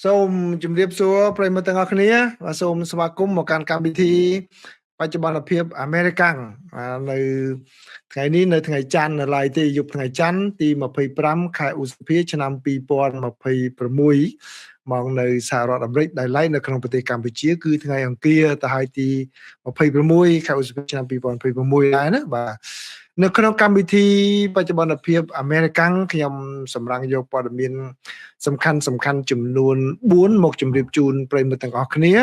សូមជម្រាបសួរប្រិយមិត្តទាំងអស់គ្នាបាទសូមស្វាគមន៍មកកាន់កម្មវិធីបច្ចុប្បន្នភាពអាមេរិកាំងបាទនៅថ្ងៃនេះនៅថ្ងៃច័ន្ទនៅឡើយទេយប់ថ្ងៃច័ន្ទទី25ខែឧសភាឆ្នាំ2026មកនៅសហរដ្ឋអាមេរិកដែលឡែកនៅក្នុងប្រទេសកម្ពុជាគឺថ្ងៃអង្គារទៅហើយទី26ខែឧសភាឆ្នាំ2026ដែរណាបាទនៅក្នុងកម្មវិធីបច្ចុប្បន្នភាពអាមេរិកាំងខ្ញុំសម្រាំងយកព័ត៌មានសំខាន់សំខាន់ចំនួន4មកជម្រាបជូនប្រិយមិត្តទាំងអស់គ្នា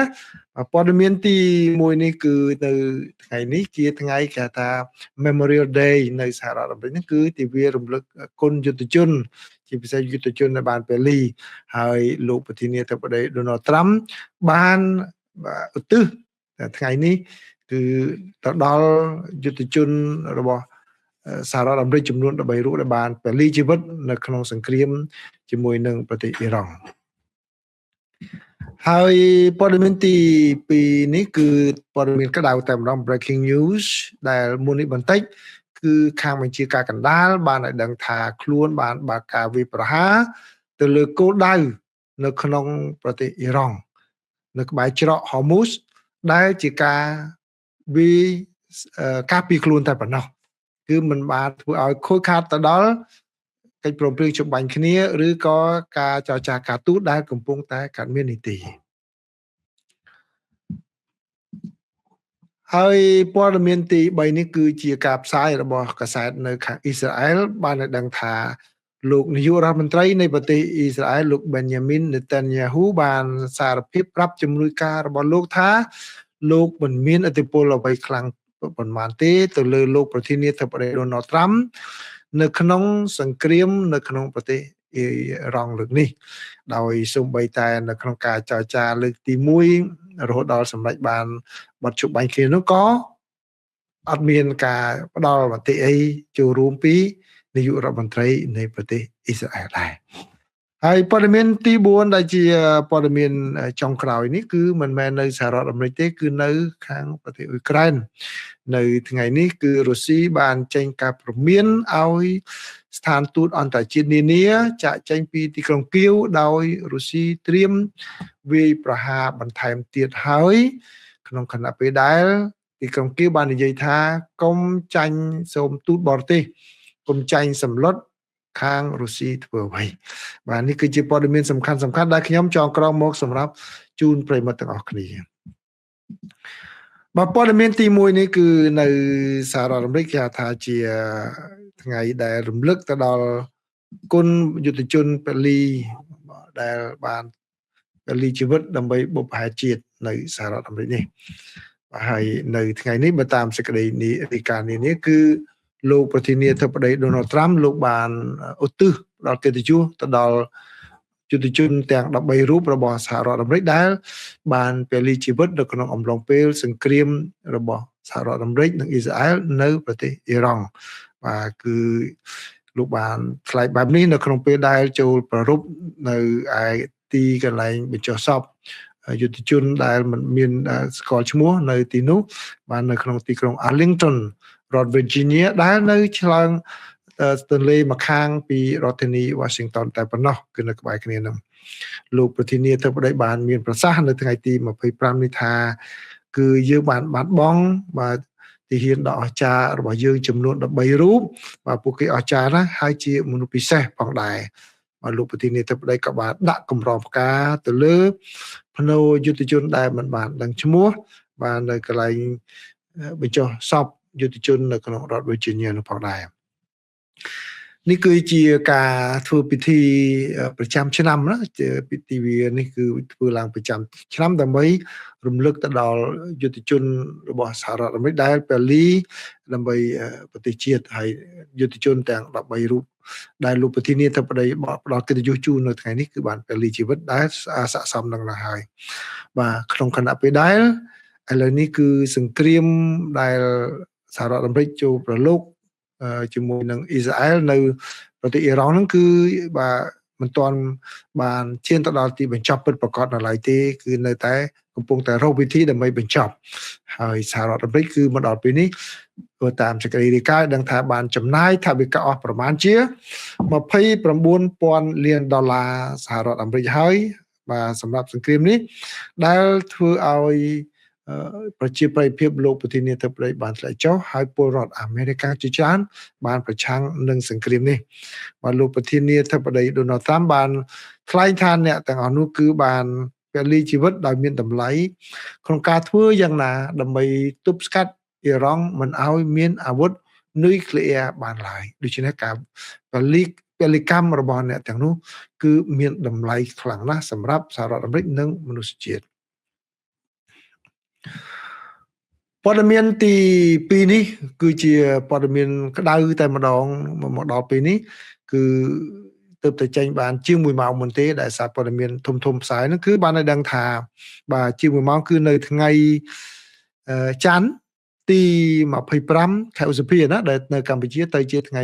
ព័ត៌មានទី1នេះគឺនៅថ្ងៃនេះជាថ្ងៃគេថា Memorial Day នៅសហរដ្ឋអាមេរិកនេះគឺទិវារំលឹកគុណយុទ្ធជនជាពិសេសយុទ្ធជនដែលបានពលីហើយលោកប្រធានាធិបតី Donald Trump បានឧទ្ទិសថ្ងៃនេះគឺទៅដល់យុទ្ធជនរបស់សហរដ្ឋអាមេរិកចំនួន13រូបដែលបានពលីជីវិតនៅក្នុងសង្គ្រាមជាមួយនឹងប្រទេសអ៊ីរ៉ង់ហើយព័ត៌មានទី2នេះគឺព័ត៌មានក្តៅតែម្ដង breaking news ដែលមុននេះបន្តិចគឺខាងបញ្ជាការកណ្ដាលបានឲ្យដឹងថាខ្លួនបានបើកការវាយប្រហារទៅលើគោលដៅនៅក្នុងប្រទេសអ៊ីរ៉ង់នៅក្បែរច្រក Hormuz ដែលជាការវាយការពីខ្លួនតែប៉ុណ្ណោះគឺมันបានធ្វើឲ្យខូចខាតទៅដល់កិច្ចព្រមព្រៀងជបាញ់គ្នាឬក៏ការចរចាការទូតដែលកំពុងតែកើតមាននេះទេហើយព័ត៌មានទី3នេះគឺជាការផ្សាយរបស់កាសែតនៅខាងអ៊ីស្រាអែលបានឲ្យដឹងថាលោកនាយករដ្ឋមន្ត្រីនៃប្រទេសអ៊ីស្រាអែលលោក Benjamin Netanyahu បានសារភាពប្រាប់ជំនួយការរបស់លោកថាលោកមិនមានឥទ្ធិពលអ្វីខ្លាំងប៉ុន្មានទេទៅលើលោកប្រធានាធិបតី Donald Trump នៅក្នុងសង្គ្រាមនៅក្នុងប្រទេសអ៊ីរ៉ង់លើកនេះដោយសូម្បីតែនៅក្នុងការចរចាលើកទី1រហូតដល់សម្រេចបានបទជប់បាញ់គ្នានោះក៏អត់មានការផ្ដល់មតិអីចូលរួមពីនាយករដ្ឋមន្ត្រីនៃប្រទេសអ៊ីស្រាអែលដែរហើយព័ត៌មានទី4ដែលជាព័ត៌មានចុងក្រោយនេះគឺមិនមែននៅសហរដ្ឋអាមេរិកទេគឺនៅខាងប្រទេសអ៊ុយក្រែននៅថ្ងៃនេះគឺរុស្ស៊ីបានចេញការព្រមានឲ្យស្ថានទូតអន្តរជាតិនានាចាកចេញពីទីក្រុងគៀវដោយរុស្ស៊ីត្រៀមវាយប្រហារបន្ថែមទៀតហើយក្នុងខណៈពេលដែលទីក្រុងគៀវបាននិយាយថាកុំចាញ់សូមទូតបរទេសកុំចាញ់សម្លុតខាងរុស្ស៊ីធ្វើអ្វីបាទនេះគឺជាព័ត៌មានសំខាន់សំខាន់ដែលខ្ញុំចងក្រងមកសម្រាប់ជូនប្រិយមិត្តទាំងអស់គ្នាបាទព័ត៌មានទី1នេះគឺនៅសហរដ្ឋអាមេរិកគេហៅថាជាថ្ងៃដែលរំលឹកទៅដល់គុណយុទ្ធជនពលីដែលបានពលីជីវិតដើម្បីបុព្វហេតុជាតិនៅសហរដ្ឋអាមេរិកនេះបាទហើយនៅថ្ងៃនេះបើតាមសេចក្តីរាយការណ៍នេះគឺលោកប្រធានាធិបតី Donald Trump លោកបានឧទ្ទិសដល់កិត្តិយសទៅដល់យុទ្ធជនទាំង13រូបរបស់សហរដ្ឋអាមេរិកដែលបានពលីជីវិតនៅក្នុងអំឡុងពេលសង្គ្រាមរបស់សហរដ្ឋអាមេរិកនិងអ៊ីស្រាអែលនៅប្រទេសអ៊ីរ៉ង់បាទគឺលោកបានថ្លែងបែបនេះនៅក្នុងពេលដែលចូលប្រារព្ធនៅឯទីកន្លែងបញ្ចុះសពយុទ្ធជនដែលមិនមានស្គាល់ឈ្មោះនៅទីនោះបាននៅក្នុងទីក្រុង Arlington រដ្ឋ Virginia ដែលនៅឆ្លងទន្លេម្ខាងពីរដ្ឋធានី Washington តែប៉ុណ្ណោះគឺនៅក្បែរគ្នានឹងលោកប្រធានាធិបតីបានមានប្រសាសន៍នៅថ្ងៃទី25នេះថាគឺយើងបានបាត់បង់បាទទាហានដ៏អស្ចារ្យរបស់យើងចំនួន13រូបបាទពួកគេអស្ចារ្យណាស់ហើយជាមនុស្សពិសេសផងដែរបាទលោកប្រធានាធិបតីក៏បានដាក់កម្រងផ្កាទៅលើភ្នោយុទ្ធជនដែលមិនបានដឹងឈ្មោះបាទនៅកន្លែងបញ្ចុះសពយុទ្ធជននៅក្នុងរដ្ឋ Virginia នោះផងដែរនេះគឺជាការធ្វើពិធីប្រចាំឆ្នាំណាពិធីវានេះគឺធ្វើឡើងប្រចាំឆ្នាំដើម្បីរំលឹកទៅដល់យុទ្ធជនរបស់សហរដ្ឋអាមេរិកដែលពលីដើម្បីប្រទេសជាតិហើយយុទ្ធជនទាំង13រូបដែលលោកប្រធានាធិបតីផ្ដល់កិត្តិយសជូននៅថ្ងៃនេះគឺបានពលីជីវិតដែលស័ក្តិសមនឹងណាស់ហើយបាទក្នុងខណៈពេលដែលឥឡូវនេះគឺសង្គ្រាមដែលសហរដ្ឋអាមេរិកចូលប្រឡូកជាមួយនឹងអ៊ីស្រាអែលនៅប្រទេសអ៊ីរ៉ង់ហ្នឹងគឺបាទមិនទាន់បានឈានទៅដល់ទីបញ្ចប់ពិតប្រាកដនៅឡើយទេគឺនៅតែកំពុងតែរកវិធីដើម្បីបញ្ចប់ហើយសហរដ្ឋអាមេរិកគឺមកដល់ពេលនេះតាមសេចក្តីរាយការណ៍ដឹងថាបានចំណាយថវិកាអស់ប្រមាណជា29,000លានដុល្លារសហរដ្ឋអាមេរិកហើយ បាទសម្រាប់សង្គ្រាមនេះដែលធ្វើឲ្យប្រជាប្រិយភាពលោកប្រធានាធិបតីបានធ្លាក់ចុះហើយពលរដ្ឋអាមេរិកជាច្រើនបានប្រឆាំងនឹងសង្គ្រាមនេះបាទលោកប្រធានាធិបតីដូណាល់ត្រាំបានថ្លែងថាអ្នកទាំងអស់នោះគឺបានពលីជីវិតដោយមានតម្លៃក្នុងការធ្វើយ៉ាងណាដើម្បីទប់ស្កាត់អ៊ីរ៉ង់មិនឲ្យមានអាវុធនុយក្លេអ៊ែរបានឡើយដូច្នេះការពលិកម្មរបស់អ្នកទាំងនោះគឺមានតម្លៃខ្លាំងណាស់សម្រាប់សហរដ្ឋអាមេរិកនិងមនុស្សជាតិព័ត៌មានទី2នេះគឺជាព័ត៌មានក្តៅតែម្ដងមកដល់ពេលនេះគឺទើបតែចេញបានជាង1ម៉ោងមុនទេដែលសារព័ត៌មានធំធំផ្សាយហ្នឹងគឺបានឲ្យដឹងថាបាទជាង1ម៉ោងគឺនៅថ្ងៃច័ន្ទទី25ខែឧសភាណាដែលនៅកម្ពុជាទៅជាថ្ងៃ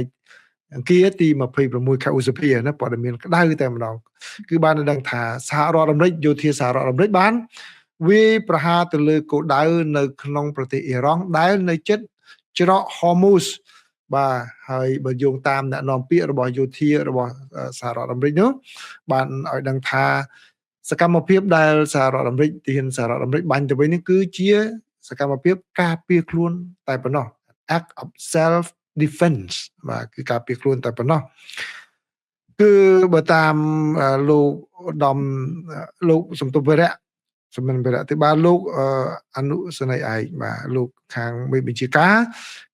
អង្គារទី26ខែឧសភាណាព័ត៌មានក្តៅតែម្ដងគឺបានឲ្យដឹងថាសហរដ្ឋអាមេរិកយោធាសហរដ្ឋអាមេរិកបានវាយប្រហារទៅលើគោលដៅនៅក្នុងប្រទេសអ៊ីរ៉ង់ដែលនៅជិតច្រកហូមូសបាទហើយបើយោងតាមអ្នកនាំពាក្យរបស់យោធារបស់សហរដ្ឋអាមេរិកនោះបានឲ្យដឹងថាសកម្មភាពដែលសហរដ្ឋអាមេរិកទាហានសហរដ្ឋអាមេរិកបាញ់ទៅវិញនេះគឺជាសកម្មភាពការពារខ្លួនតែប៉ុណ្ណោះ act of self defense បាទគឺការពារខ្លួនតែប៉ុណ្ណោះគឺបើតាមលោកឧត្តមលោកសំទុវរៈសមនវរៈទេបាទលោកអនុសេនីយ៍ឯកបាទលោកខាងមេបញ្ជាការ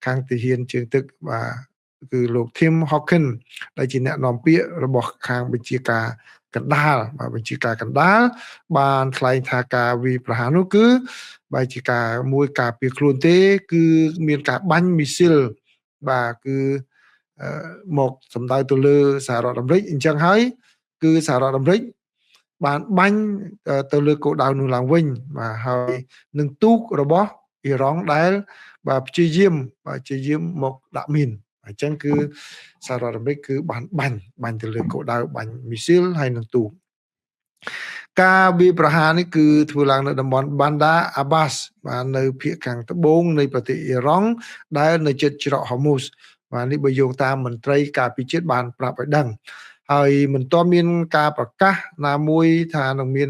ខាងទាហានជើងទឹកបាទគឺលោក Tim Hawkins ដែលជាអ្នកនាំពាក្យរបស់ខាងបញ្ជាការកណ្ដាលបាទបញ្ជាការកណ្ដាលបានថ្លែងថាការវាយប្រហារនោះគឺបែរជាការមួយការពារខ្លួនទេគឺមានការបាញ់មីស៊ីលបាទគឺមកសម្ដៅទៅលើសហរដ្ឋអាមេរិកអញ្ចឹងហើយគឺសហរដ្ឋអាមេរិកបានបាញ់ទៅលើគោលដៅនោះឡើងវិញបាទហើយនឹងទូករបស់អ៊ីរ៉ង់ដែលបាទព្យាយាមមកដាក់មីនអញ្ចឹងគឺសហរដ្ឋអាមេរិកគឺបានបាញ់ទៅលើគោលដៅបាញ់មីស៊ីលហើយនឹងទូកការវាយប្រហារនេះគឺធ្វើឡើងនៅតំបន់បានដាអាបាសបាទនៅភាគខាងត្បូងនៃប្រទេសអ៊ីរ៉ង់ដែលនៅជិតច្រកហូមូសបាទនេះបើយោងតាមមន្ត្រីការពារជាតិបានប្រាប់ឲ្យដឹងហើយមិនទាន់មានការប្រកាសណាមួយថានឹងមាន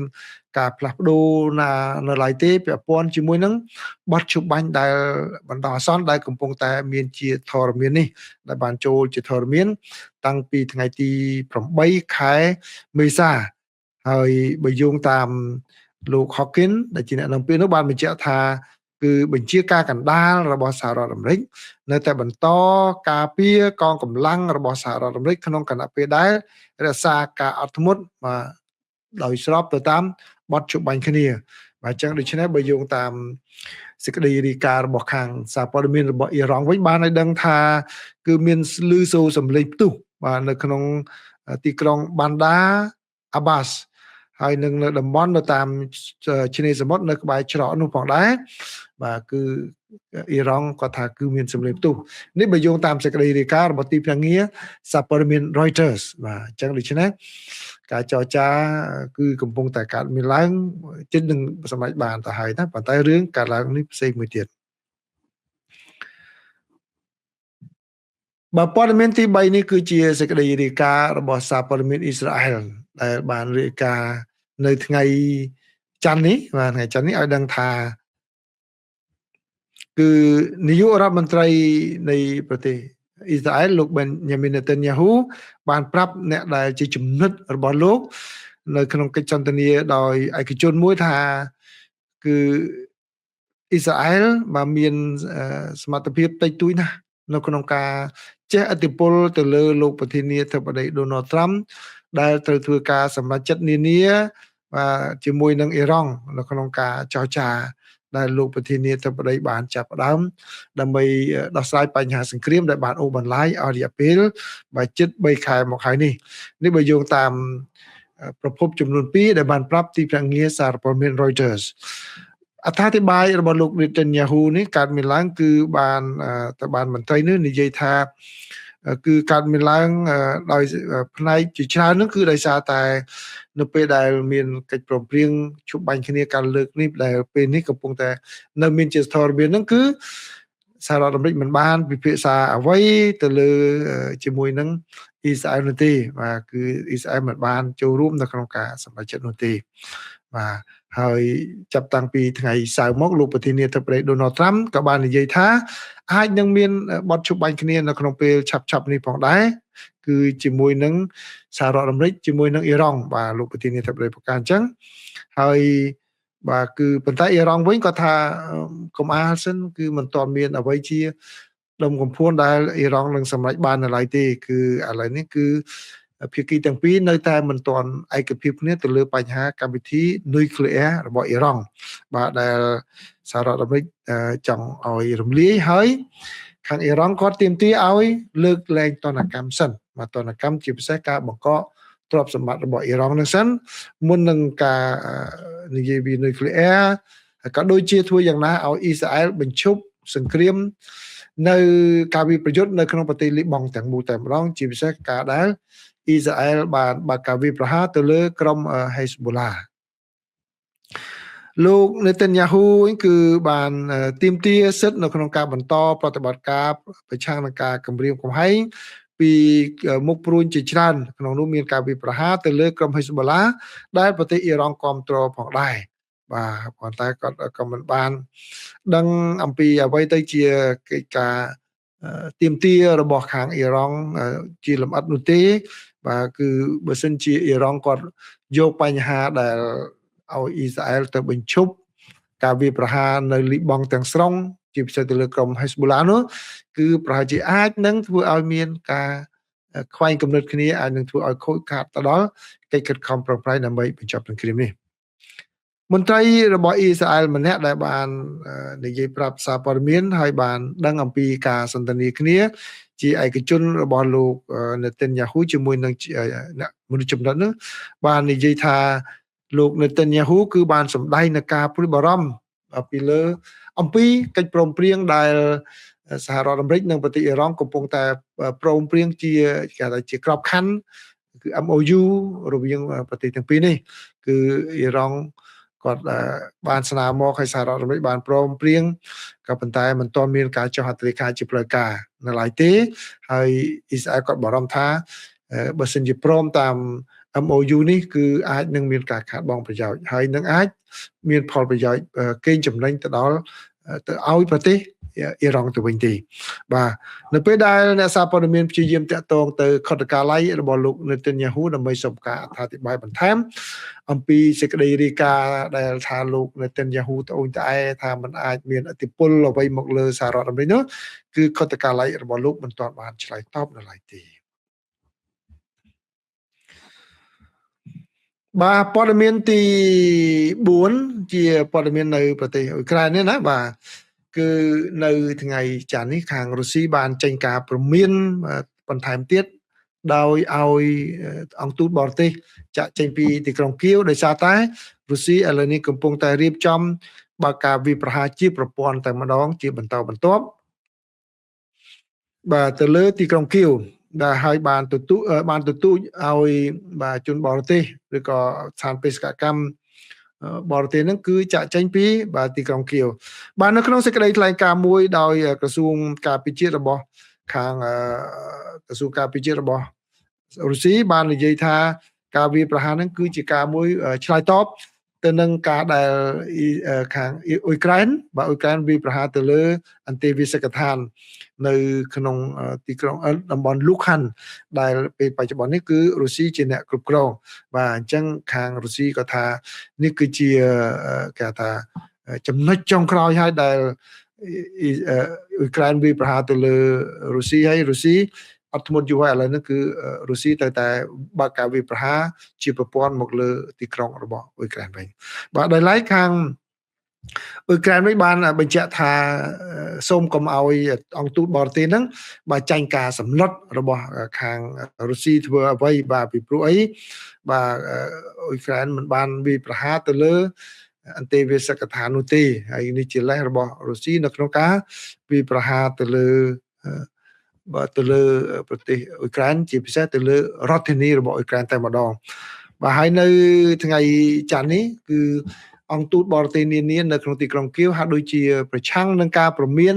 ការផ្លាស់ប្ដូរណានៅឡើយទេពាក់ព័ន្ធជាមួយនឹងបទឈប់បាញ់ដែលបណ្ដោះអាសន្នដែលកំពុងតែមានជាធរមាននេះដែលបានចូលជាធរមានតាំងពីថ្ងៃទី8ខែមេសាហើយបើយោងតាមលោក Hawkins ដែលជាអ្នកនាំពាក្យនោះបានបញ្ជាក់ថាគឺបញ្ជាការកណ្ដាលរបស់សហរដ្ឋអាមេរិកនៅតែបន្តការពារកងកម្លាំងរបស់សហរដ្ឋអាមេរិកក្នុងគណៈពេលដែលរក្សាការអត់ធ្មត់បាទដោយស្របទៅតាមបទជប់បាញ់គ្នាបាទអញ្ចឹងដូច្នេះបើយោងតាមសេចក្តីរាយការណ៍របស់ខាងសារព័ត៌មានរបស់អ៊ីរ៉ង់វិញបានឲ្យដឹងថាគឺមានលឺសូរសំឡេងផ្ទុះបាទនៅក្នុងទីក្រុងបានដាអាបាសហើយនឹងនៅតំបន់នៅតាមឆ្នេរសមុទ្រនៅក្បែរច្រកនោះផងដែរបាទគឺអ៊ីរ៉ង់គាត់ថាគឺមានសម្លេងផ្ទុះនេះបើយោងតាមសេចក្តីរាយការណ៍របស់ទីភ្នាក់ងារសារព័ត៌មាន Reuters បាទអញ្ចឹងដូច្នេះការចរចាគឺកំពុងតែកើតមានឡើងជិតនឹងសម្រេចបានទៅហើយណាប៉ុន្តែរឿងកើតឡើងនេះផ្សេងមួយទៀតបាទព័ត៌មានទី3នេះគឺជាសេចក្តីរាយការណ៍របស់សារព័ត៌មានអ៊ីស្រាអែលដែលបានរាយការណ៍នៅថ្ងៃច័ន្ទនេះបាទថ្ងៃច័ន្ទនេះឲ្យដឹងថាគឺនាយករដ្ឋមន្ត្រីនៃប្រទេសអ៊ីស្រាអែលលោកបេនយ៉ាមីននេតានយ៉ាហ៊ូបានប្រាប់អ្នកដែលជាចំណិតរបស់លោកនៅក្នុងកិច្ចសន្ទនាដោយឯកជនមួយថាគឺអ៊ីស្រាអែលបានមានសមត្ថភាពតិចតួចណាស់នៅក្នុងការជះឥទ្ធិពលទៅលើលោកប្រធានាធិបតីដូណាល់ត្រាំដែលត្រូវធ្វើការសម្រេចចិត្តនានាបាទជាមួយនឹងអ៊ីរ៉ង់នៅក្នុងការចរចាដែលលោកប្រធានាធិបតីបានចាប់ផ្ដើមដើម្បីដោះស្រាយបញ្ហាសង្គ្រាមដែលបានអូសបន្លាយអស់រយៈពេលបាទជិត3ខែមកហើយនេះនេះបើយោងតាមប្រភពចំនួន2ដែលបានប្រាប់ទីភ្នាក់ងារសារព័ត៌មាន Reuters អត្ថាធិប្បាយរបស់លោក Netanyahu នេះកើតមានឡើងគឺបានទៅបានមន្ត្រីនេះនិយាយថាគឺកើតមានឡើងដោយផ្នែកជាច្រើននោះគឺដោយសារតែនៅពេលដែលមានកិច្ចព្រមព្រៀងជប់បាញ់គ្នាការលើកនេះដែលពេលនេះកំពុងតែនៅមានជាស្ថានភាពហ្នឹងគឺសហរដ្ឋអាមេរិកមិនបានពិភាក្សាអ្វីទៅលើជាមួយនឹង អ៊ីស្រាអែលនោះទេបាទគឺអ៊ីស្រាអែលមិនបានចូលរួមនៅក្នុងការសម្រេចចិត្តនោះទេបាទហើយចាប់តាំងពីថ្ងៃសៅរ៍មកលោកប្រធានាធិបតីដូណាល់ត្រាំក៏បាននិយាយថាអាចនឹងមានបទជប់បាញ់គ្នានៅក្នុងពេលឆាប់ៗនេះផងដែរគឺជាមួយនឹងសហរដ្ឋអាមេរិកជាមួយនឹងអ៊ីរ៉ង់បាទលោកប្រធានាធិបតីប្រកាសអញ្ចឹងហើយបាទគឺប៉ុន្តែអ៊ីរ៉ង់វិញគាត់ថាកុំអាលសិនគឺមិនទាន់មានអ្វីជាដុំកំភួនដែលអ៊ីរ៉ង់នឹងសម្រេចបាននៅឡើយទេគឺឥឡូវនេះគឺភាគីទាំងពីរនៅតែមិនទាន់ឯកភាពគ្នាទៅលើបញ្ហាកម្មវិធីនុយក្លេអ៊ែររបស់អ៊ីរ៉ង់បាទដែលសហរដ្ឋអាមេរិកចង់ឲ្យរំលាយហើយខាងអ៊ីរ៉ង់គាត់ទាមទារឲ្យលើកលែងទណ្ឌកម្មសិនបាទទណ្ឌកម្មជាពិសេសការបង្កកទ្រព្យសម្បត្តិរបស់អ៊ីរ៉ង់នឹងសិនមុននឹងការនិយាយពីនុយក្លេអ៊ែរក៏ដូចជាធ្វើយ៉ាងណាឲ្យអ៊ីស្រាអែលបញ្ឈប់សង្គ្រាមនៅការវិប្រយុទ្ធនៅក្នុងប្រទេសលីបង់ទាំងមូលតែម្ដងជាពិសេសការដែលអ៊ីស្រាអែលបានបើកការវាយប្រហារទៅលើក្រុមហេស្បូឡាលោកនេតានយ៉ាហ៊ូវិញគឺបានទាមទារសិទ្ធិនៅក្នុងការបន្តប្រតិបត្តិការប្រឆាំងនឹងការគំរាមកំហែងពីមុខព្រួញជាច្រើនក្នុងនោះមានការវាយប្រហារទៅលើក្រុមហេស្បូឡាដែលប្រទេសអ៊ីរ៉ង់គ្រប់គ្រងផងដែរបាទប៉ុន្តែគាត់ក៏មិនបានដឹងអំពីអ្វីទៅជាកិច្ចការទាមទាររបស់ខាងអ៊ីរ៉ង់ជាលម្អិតនោះទេបាទគឺបើសិនជាអ៊ីរ៉ង់គាត់យកបញ្ហាដែលឲ្យអ៊ីស្រាអែលទៅបញ្ឈប់ការវាយប្រហារនៅលីបង់ទាំងស្រុងជាពិសេសទៅលើក្រុមហេស្បូឡានោះគឺប្រហែលជាអាចនឹងធ្វើឲ្យមានការខ្វែងគំនិតគ្នាអាចនឹងធ្វើឲ្យខូចខាតទៅដល់កិច្ចខិតខំប្រឹងប្រែងដើម្បីបញ្ចប់សង្គ្រាមនេះមន្ត្រីរបស់អ៊ីស្រាអែលម្នាក់ដែលបាននិយាយប្រាប់សារព័ត៌មានហើយបានដឹងអំពីការសន្ទនាគ្នាជាឯកជនរបស់លោកនេតានយ៉ាហ៊ូជាមួយនឹងអ្នកមនុស្សចំណិតនោះបាននិយាយថាលោកនេតានយ៉ាហ៊ូគឺបានសម្ដែងនៅការព្រួយបារម្ភពីលើអំពីកិច្ចព្រមព្រៀងដែលសហរដ្ឋអាមេរិកនិងប្រទេសអ៊ីរ៉ង់កំពុងតែព្រមព្រៀងជាគេថាជាក្របខ័ណ្ឌគឺ MOU រវាងប្រទេសទាំងពីរនេះគឺអ៊ីរ៉ង់គាត់បានស្នើមកឲ្យសហរដ្ឋអាមេរិកបានព្រមព្រៀងក៏ប៉ុន្តែមិនទាន់មានការចុះហត្ថលេខាជាផ្លូវការនៅឡើយទេហើយអ៊ីស្រាអែលគាត់បារម្ភថាបើសិនជាព្រមតាម MOU នេះគឺអាចនឹងមានការខាតបង់ប្រយោជន៍ហើយនឹងអាចមានផលប្រយោជន៍កេងចំណេញទៅដល់ទៅឲ្យប្រទេសអ៊ីរ៉ង់ទៅវិញទេបាទនៅពេលដែលអ្នកសារព័ត៌មានព្យាយាមតាក់ទងទៅខុទ្ទកាល័យរបស់លោកនេតានយ៉ាហ៊ូដើម្បីសុំការអត្ថាធិប្បាយបន្ថែមអំពីសេចក្តីរាយការណ៍ដែលថាលោកនេតានយ៉ាហ៊ូត្អូញត្អែថាมันអាចមានឥទ្ធិពលអ្វីមកលើសហរដ្ឋអាមេរិកនោះគឺខុទ្ទកាល័យរបស់លោកមិនទាន់បានឆ្លើយតបនៅឡើយទេបាទព័ត៌មានទី4ជាព័ត៌មាននៅប្រទេសអ៊ុយក្រែននេះណាបាទគឺនៅថ្ងៃច័ន្ទនេះខាងរុស្ស៊ីបានចេញការព្រមានបន្ថែមទៀតដោយឲ្យអង្គទូតបរទេសចាក់ចេញពីទីក្រុងគៀវដោយសារតែរុស្ស៊ីឥឡូវនេះកំពុងតែរៀបចំបើកការវាយប្រហារជាប្រព័ន្ធតែម្ដងជាបន្តបន្ទាប់បាទទៅលើទីក្រុងគៀវដែលហើយបានទទូចឲ្យបាទជនបរទេសឬក៏ស្ថានបេសកកម្មបរទេសហ្នឹងគឺចាក់ចេញពីបាទទីក្រុងគៀវបាទនៅក្នុងសេចក្តីថ្លែងការណ៍មួយដោយក្រសួងការពារជាតិរបស់ខាងក្រសួងការពារជាតិរបស់រុស្ស៊ីបាននិយាយថាការវាយប្រហារហ្នឹងគឺជាការមួយឆ្លើយតបទៅនឹងការដែលខាងអ៊ុយក្រែនបាទអ៊ុយក្រែនវាយប្រហារទៅលើអន្តេវាសកដ្ឋាននៅក្នុងទីក្រុងតំបន់លូខាន់ដែលពេលបច្ចុប្បន្ននេះគឺរុស្ស៊ីជាអ្នកគ្រប់គ្រងបាទអញ្ចឹងខាងរុស្ស៊ីក៏ថានេះគឺជាគេថាចំណុចចុងក្រោយហើយដែលអ៊ុយក្រែនវាយប្រហារទៅលើរុស្ស៊ីហើយរុស្ស៊ីអត់ធ្មត់យូរហើយឥឡូវនេះគឺរុស្ស៊ីត្រូវតែបើកការវាយប្រហារជាប្រព័ន្ធមកលើទីក្រុងរបស់អ៊ុយក្រែនវិញបាទដោយឡែកខាងអ៊ុយក្រែនវិញបានបញ្ជាក់ថាសូមកុំឲ្យអង្គទូតបរទេសហ្នឹងបាទចាញ់ការសម្លុតរបស់ខាងរុស្ស៊ីធ្វើអ្វីបាទពីព្រោះអីបាទអ៊ុយក្រែនមិនបានវាយប្រហារទៅលើអន្តេវាសកដ្ឋាននោះទេហើយនេះជាលេសរបស់រុស្ស៊ីនៅក្នុងការវាយប្រហារទៅលើបាទទៅលើប្រទេសអ៊ុយក្រែនជាពិសេសទៅលើរដ្ឋធានីរបស់អ៊ុយក្រែនតែម្ដងបាទហើយនៅថ្ងៃច័ន្ទនេះគឺអង្គទូតបរទេសនានានៅក្នុងទីក្រុងគៀវហាក់ដូចជាប្រឆាំងនឹងការព្រមាន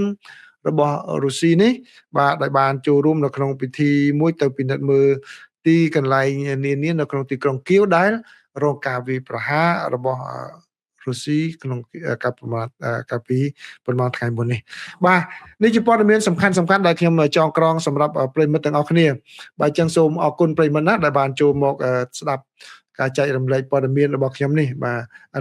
របស់រុស្ស៊ីនេះបាទដែលបានចូលរួមនៅក្នុងពិធីមួយទៅពិនិត្យមើលទីកន្លែងនានានៅក្នុងទីក្រុងគៀវដែលរងការវាយប្រហាររបស់រុស្ស៊ីក្នុងការប្រមាណកាលពីប្រហែលថ្ងៃមុននេះបាទនេះជាព័ត៌មានសំខាន់សំខាន់ដែលខ្ញុំចងក្រងសម្រាប់ប្រិយមិត្តទាំងអស់គ្នាបាទអញ្ចឹងសូមអរគុណប្រិយមិត្តណាដែលបានចូលមកស្ដាប់ការចែករំលែកព័ត៌មានរបស់ខ្ញុំនេះបាទ។